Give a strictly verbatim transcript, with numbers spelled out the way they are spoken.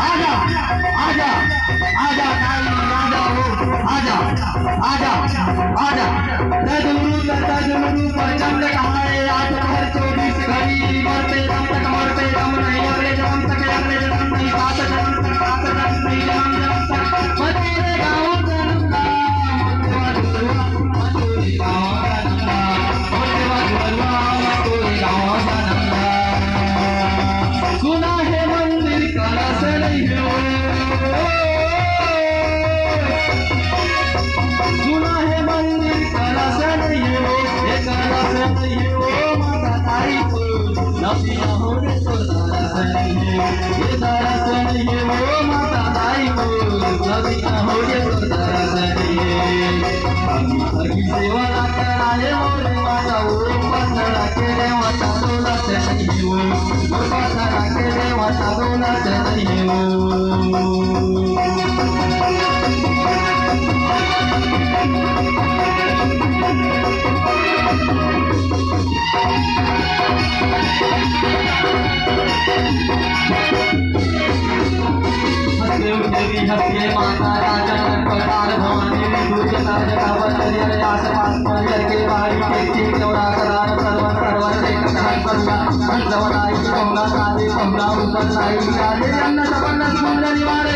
आजा, आजा, आजा, ताई, आजा, ओ, आजा, आजा, आजा। तै दुलरू, तै दुलरू, प्रचंड कहाए, आज भर चौबीस घड़ी, मरते दम तक, मरते दम नहीं, अगले जन्म तक, अगले जन्म नहीं, सात जन्म तक, सात जन्म नहीं, जन्म जन्म तक। सुना हे मंदिर कलश नहीं हो, सुना हे मंदिर कलश नहीं हो, ये कलश नहीं हो, माता ताई को नदिया हो रे तो दर्शन हे, ये दर्शन हे वो माता दाई हो, कभी ना हो ये तो दर्शन हे। अभी अभी सेवा ना कराए मोरे माता, वो पत्थर के देवता दौलत नहीं हे वो, वो पत्थर के देवता दौलत नहीं हे वो। हंसते उठे भी हंसते माता राजा अवतार भवानी, दूर जटा जटा बदल रे आसपास पर के बाहरी के के चौरा सदार सरवन सरवन रे कथा करुणा हंस जवन आई कौना काले कौना ऊपर साई काले अन्न सपन्न सुंदर निवारे।